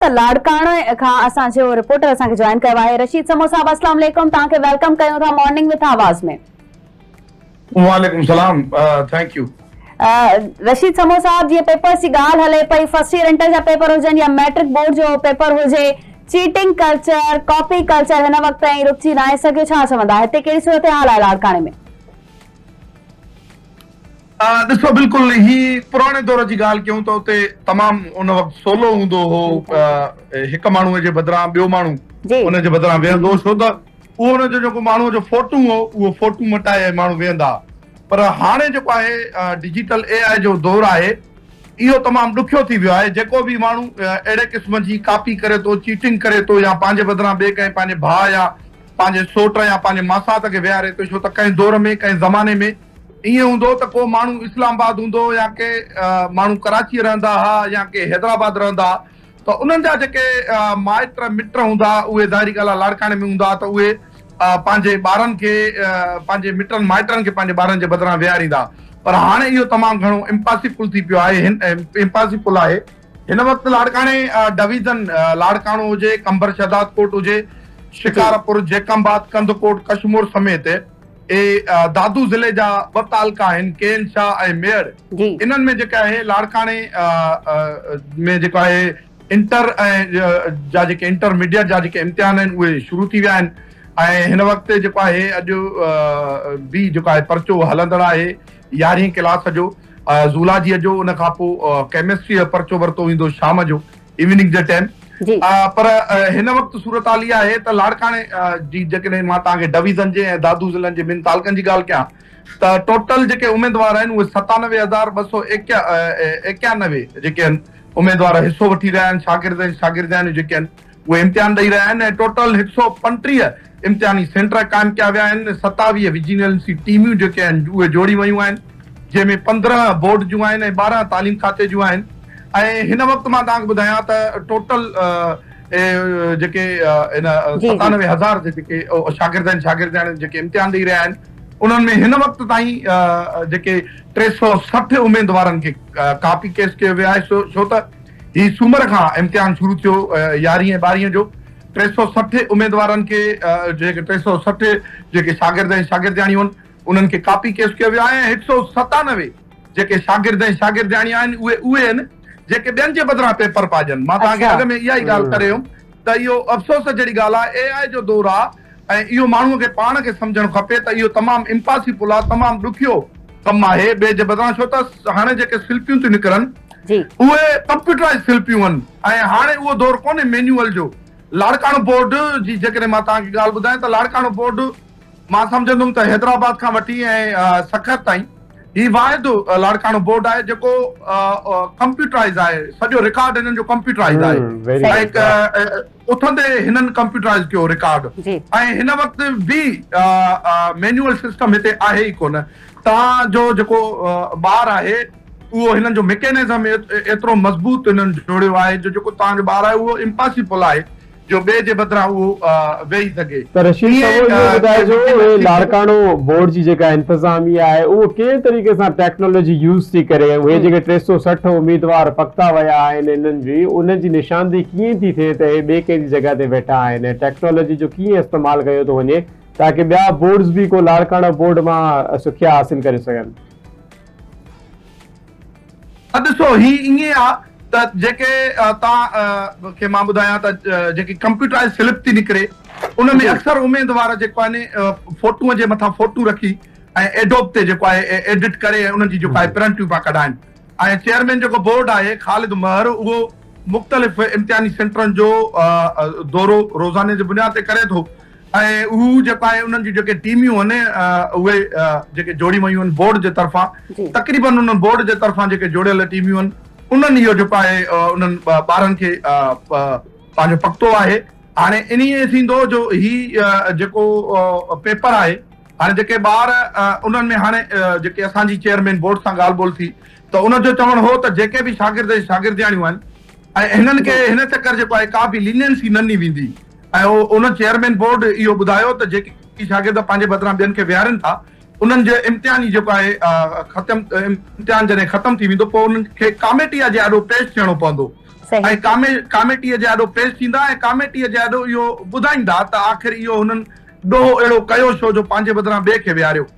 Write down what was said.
ته لاڙڪاڻي کان اسان جو رپورٽر اسان کي جوائن ڪيو آهي رشيد سمون صاحب اسلام عليڪم توهان کي welcome ڪيون ٿا مارننگ وٿ آواز ۾. وعليڪم سلام thank you. Rashid Samoon صاحب جيئن پيپرز جي ڳالهه هلي پئي فرسٽ ايئر انٽر جا پيپر هجن يا ميٽرڪ بورڊ جو پيپر هجي چيٽنگ ڪلچر ڪاپي ڪلچر هن وقت تائين رڪجي ناهي سگهيو ڇا چوندا هتي ڪهڙي صورتحال آهي لاڙڪاڻي ۾. ڏسو بلڪل هي پراڻي دور جي ڳالهه ڪيون ته اتي تمام ان وقت سولو هوندو هو هڪ ماڻهو جي بدران ٻيو ماڻهو ان جي بدران ويهندو هو ڇو ته اهو ان جو جيڪو ماڻهو جو فوٽو هو اهو فوٽو مٽائي ۽ ماڻهو ويهندا پر هاڻي جيڪو آهي ڊجيٽل اي آء جو دور آهي اهو تمام ڏکيو ٿي ويو آهي جيڪو به ماڻهو اهڙي قسم جي ڪاپي ڪري ٿو چيٽنگ ڪري ٿو يا پنهنجي بدران ٻئي ڪنهن پنهنجي ڀاء يا پنهنجي سوٽ يا پنهنجي ماسات کي ويهاري ٿو ڇو ته ڪنهن دور ۾ ڪنهن زماني ۾ ائين هوندو هو ته ڪو ماڻهو اسلام آباد هوندو هو يا ڪي ماڻهو ڪراچيء رهندا ها يا ڪي حيدرآباد رهندا ها ته انهن جا جيڪي مائٽ مٽ هوندا ها اهي ظاهري ڳالهه آهي لاڙڪاڻي ۾ هوندا ها ته اهي پنهنجي ٻارن کي پنهنجي مٽن مائٽن کي پنهنجي ٻارن جي بدران ويهاريندا ها پر هاڻي اهو تمام گهڻو امپاسيپل ٿي پيو آهي امپاسيپل آهي هن وقت لاڙڪاڻي ڊويزن لاڙڪاڻو هجي قمبر شهدادڪوٽ هجي شڪارپور جيڪب آباد ڪنڌڪوٽ ڪشمور سميت اهي دادو ضلعي جا ٻه تعلقا آهن ڪين شاهه ۽ ميهڙ انهن ۾ جيڪا آهي لاڙڪاڻي ۾ جيڪو آهي انٽر ۽ جا جيڪي انٽر ميڊيٽ جا جيڪي امتحان آهن اهي شروع ٿي ويا آهن ۽ هن وقت جيڪو آهي اڄ به جيڪو آهي پرچو هلندڙ آهي يارهين ڪلاس جو زولاجيء جو ان کان پوء ڪيمسٽريء جو پرچو ورتو ويندو شام جو ايوننگ جي ٽائيم پر هن وقت صورتحال اها آهي ته لاڙڪاڻي جي جيڪڏهن مان توهان کي ڊويزن جي ۽ دادو ضلعن جي ٻن تعلقن جي ڳالهه ڪيان ته ٽوٽل جيڪي اميدوار آهن اهي 97291 جيڪي آهن اميدوار حصو وٺي رهيا آهن شاگرد ۽ شاگردياڻيون جيڪي آهن اهي امتحان ڏئي رهيا آهن ۽ ٽوٽل 135 امتحاني سينٽر قائم ڪيا ويا آهن، 27 وجيلنسي ٽيمون جيڪي آهن اهي جوڙيون ويون آهن جنهن ۾ 15 بورڊ جون آهن ۽ 12 تعليم کاتي جون آهن ۽ هن وقت مان توهان کي ٻڌايان ته ٽوٽل جيڪي هن 97 هزار جيڪي شاگرد ۽ شاگردياڻيون جيڪي امتحان ڏئي رهيا آهن انهن ۾ هن وقت تائين جيڪي 360 اميدوارن کي ڪاپي ڪيس ڪيو ويو آهي ڇو ته هي سومر کان امتحان شروع ٿيو يارهين ۽ ٻارهين جو 360 اميدوارن کي جيڪي 360 جيڪي شاگرد ۽ شاگردياڻيون آهن انهن کي ڪاپي ڪيس ڪيو ويو آهي ۽ 197 جيڪي شاگرد ۽ شاگردياڻيون آهن اهي اهي آهن جيڪي ٻين جي بدران پيپر پيا ڏين. مان توهان کي اڳ ۾ اها ئي ڳالهه ڪري هيم ته اهو افسوس جهڙي ڳالهه آهي اي آء جو دور آهي ۽ اهو ماڻهوء کي پاڻ کي سمجهڻ کپي ته اهو تمام امپاسيپل آهي تمام ڏکيو ڪم آهي ٻئي جي بدران ڇو ته هاڻي جيڪي سلپيون ٿيون نڪرن اهي ڪمپيوٽرائز سلپيون آهن ۽ هاڻي اهو دور ڪونهي مينيوئل جو لاڙڪاڻو بورڊ جي جيڪڏهن مان توهان کي ڳالهه ٻڌايان ته لاڙڪاڻو بورڊ مان سمجهندم ته حيدرآباد کان وٺي ۽ سکر تائين هي واحد لاڙڪاڻو بورڊ آهي جيڪو ڪمپيوٽرائز آهي سڄو رڪارڊ هنن جو ڪمپيوٽرائز آهي ۽ اٿندي هنن ڪمپيوٽرائز ڪيو رڪارڊ ۽ هن وقت به مينيوئل سسٽم هتي آهي ئي ڪونه توهان جو جيڪو ٻار آهي اهو هنن جو ميڪينزم ايترو مضبوط هنن جوڙيو آهي جو جيڪو توهان جو ٻار آهي اهو امپاسيبل آهي جو ٻئي جي بدران اهو ويهي سگهي. ته رشيد صاحب اهو ٻڌائجو اهي لاڙڪاڻو بورڊ جي جيڪا انتظاميه آهي اهو ڪهڙي طريقي سان ٽيڪنالاجي يوز ٿي ڪري ۽ اهي جيڪي 360 اميدوار پڪتا ويا آهن انهن جي انهن جي نشاندهي ڪيئن ٿي ٿئي ته اهي ٻئي ڪنهن جي جڳهه تي ويٺا آهن ۽ ٽيڪنالاجي جو ڪيئن استعمال ڪيو ٿو وڃي تاڪه ٻيا بورڊز به ڪو لاڙڪاڻو بورڊ مان سکيا حاصل ڪري سگهن. ڏسو هي ائين آ ته جيڪي توهان کي مان ٻڌايان ته جيڪي ڪمپيوٽرائز سلپ ٿي نڪري ان ۾ اڪثر اميدوار جيڪو آهي فوٽو جي مٿان فوٽو رکي ۽ ايڊوب تي جيڪو آهي ايڊٽ ڪري ۽ انهن جي جيڪو آهي پرنٽيون پيا ڪڍائن ۽ چيئرمين جيڪو بورڊ آهي خالد مهر اهو مختلف امتحاني سينٽرن جو دورو روزاني جي بنياد تي ڪري ٿو ۽ هو جيڪو آهي انهن جون جيڪي ٽيميون آهن اهي جيڪي جوڙيون ويون آهن بورڊ جي طرفان تقريبن انهن بورڊ جي طرفان جيڪي جوڙيل ٽيميون آهن انهن اهو جيڪو آهي انهن ٻارن کي پنهنجو پڪتو آهي هاڻي انهي ٿيندو جو هي جيڪو پيپر آهي هاڻي جيڪي ٻار انهن ۾ هاڻي جيڪي اسان جي چيئرمين بورڊ سان ڳالهه ٻولهه ٿي ته ان جو چوڻ هو ته جيڪي به شاگرد ۽ شاگردياڻيون آهن ۽ هنن کي هن چڪر جيڪو آهي ڪا به لينينسي نه ڏني ويندي ۽ ان چيئرمين بورڊ اهو ٻڌايو ته جيڪي شاگرد پنهنجي بدران ٻين کي ويهارين ٿا انهن جو امتحاني جيڪو آهي ختم امتحان جڏهن ختم ٿي ويندو پوء انهن کي ڪاميٽي جي آڏو پيش ٿيڻو پوندو. ۽ ڪاميٽيء جي آڏو پيش ٿيندا ۽ ڪاميٽيء جي آڏو اهو ٻڌائيندا ته آخر اهو هنن ڏوهه اهڙو ڪيو ڇو جو پنهنجي بدران ٻئي کي ويهاريو.